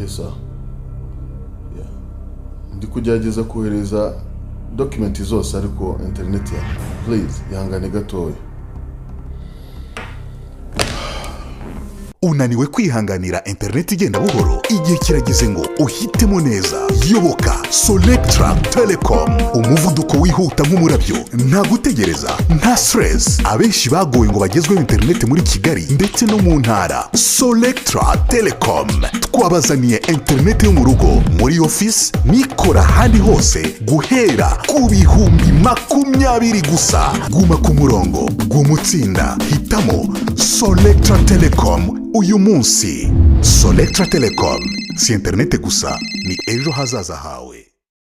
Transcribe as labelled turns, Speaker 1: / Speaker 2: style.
Speaker 1: Yes sir. Yeah. Ndi kugerageza kohereza document zose, ariko internet ya, please ihangane gatoya.
Speaker 2: Unaniwe kwihanganira interineti igenda buhoro? Igihe kirageze ngo uhitemo neza. Yoboka Solectra Telecom, umuvuduko wihuta nk'umurabyo, nta gutegereza, nta stress. Abenshi bagowe ngo bagezweho interineti muri Kigali ndetse no mu ntara. Solectra Telecom twabazaniye interineti yo mu rugo, muri office nikora ahandi hose, guhera ku 20,000 gusa. Guma ku murongo, guma utsinda, hitamo Solectra Telecom uyu munsi. Solectra Telecom si interineti gusa, ni ejo hazaza hawe.